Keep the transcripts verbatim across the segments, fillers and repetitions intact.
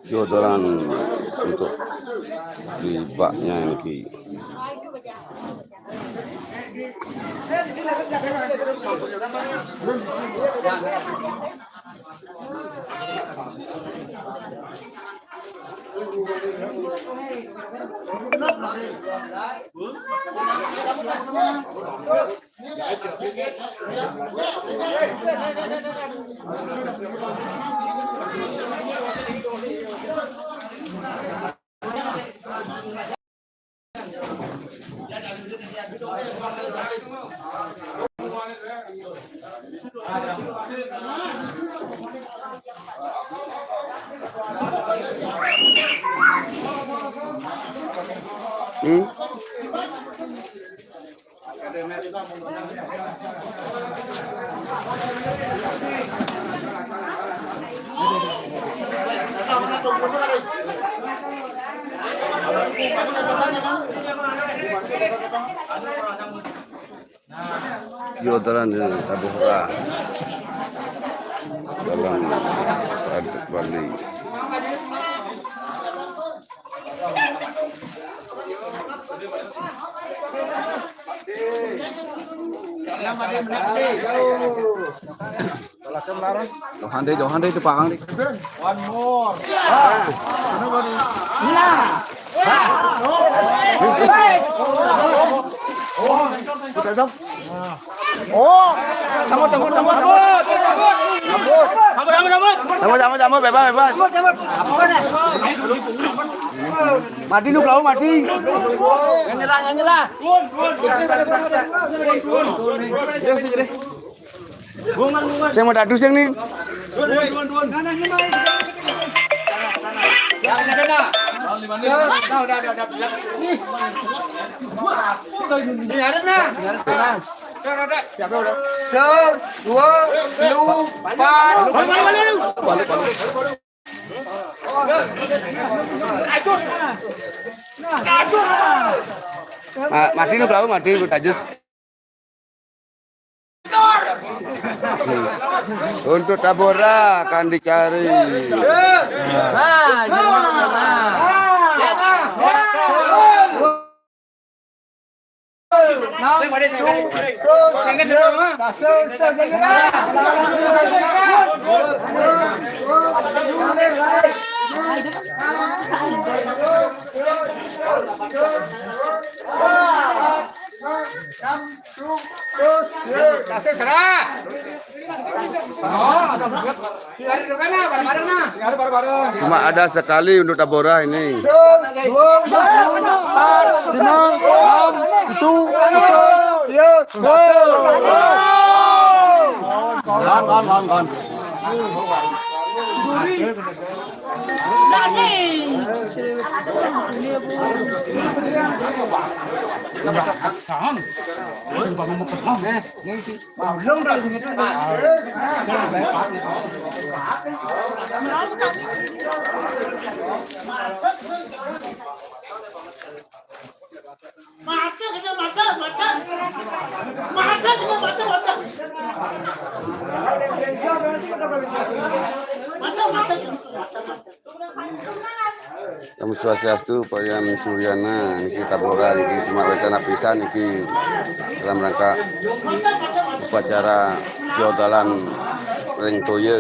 Jodolan untuk di baknya niki. Hmm? Yo, dalan di Tabuh Rah. Dalan Bali. Jauhan deh, jauhan deh itu, Pak Kang, deh. One more. Oh, cabut, cabut, cabut, cabut. Cabut, cabut, cabut. Cabut, cabut, cabut, bebas, bebas. Cabut, cabut. Mati nu, kau mati. Yang nyerah, yang nyerah. Sing mau dadus yang nih. Satu, dua, telu, empat. Ma-, mati nu, kau mati, tajus. Untuk Tabora akan dicari. Kasih serah. Cuma ada sekali untuk Tabora ini. Dua, empat, lima, enam, tujuh, tiga, dua. Kan, kan, kan, kan. Mata, kena mata, mata. Mata, kena mata, mata. Mata, mata. Om Swastiastu, Pak Yan Suryana, niki Tabora, niki cuma wétan apisan niki dalam rangka upacara piodalan ring toya.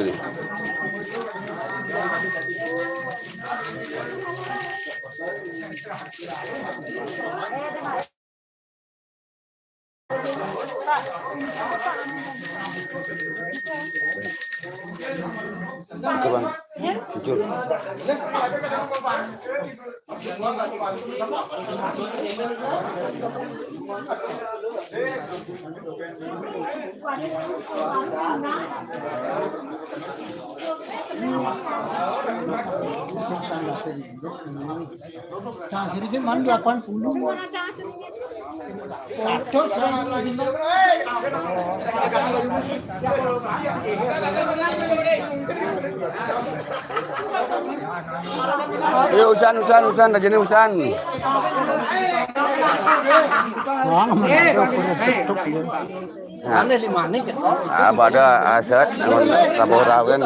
Coba. Jujur. Nah, sini kan delapan puluh. Satu, seratus lima. Ayo, usan, usan, usan, rajin usan. Ane lima ni. Ah, pada aset, amun tabuh rawen.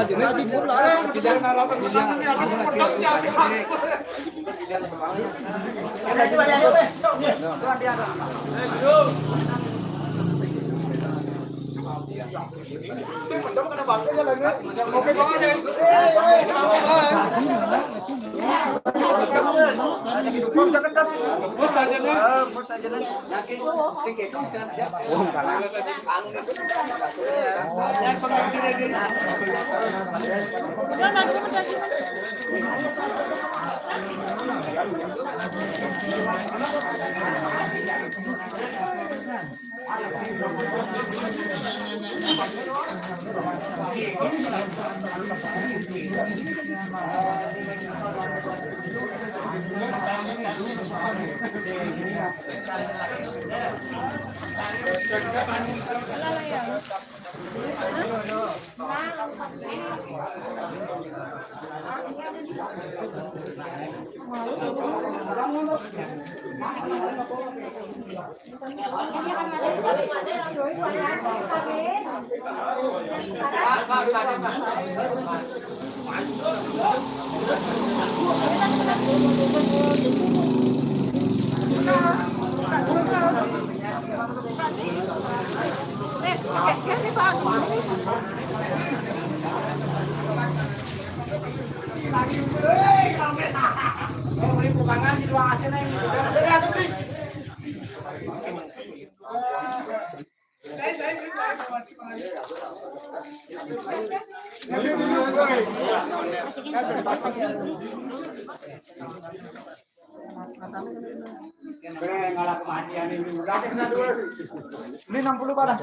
Ini enam puluh barang.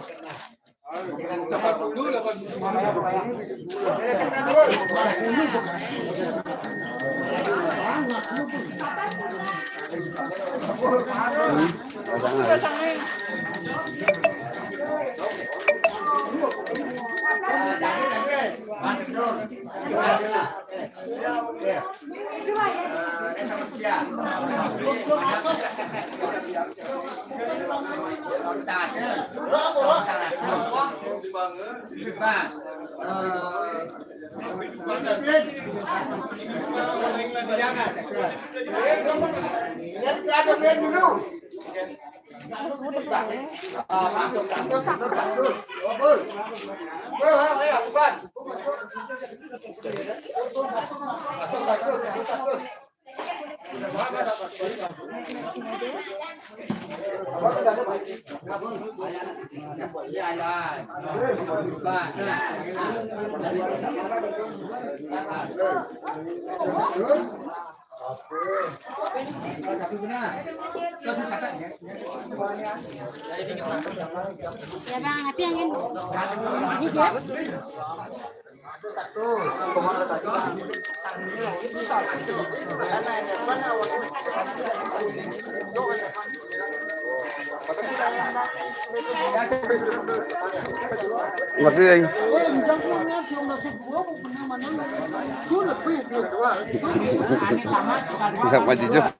Ya, Bang, tapi yang ini. Ini dia. Ngerti, ya? Bisa maju juga.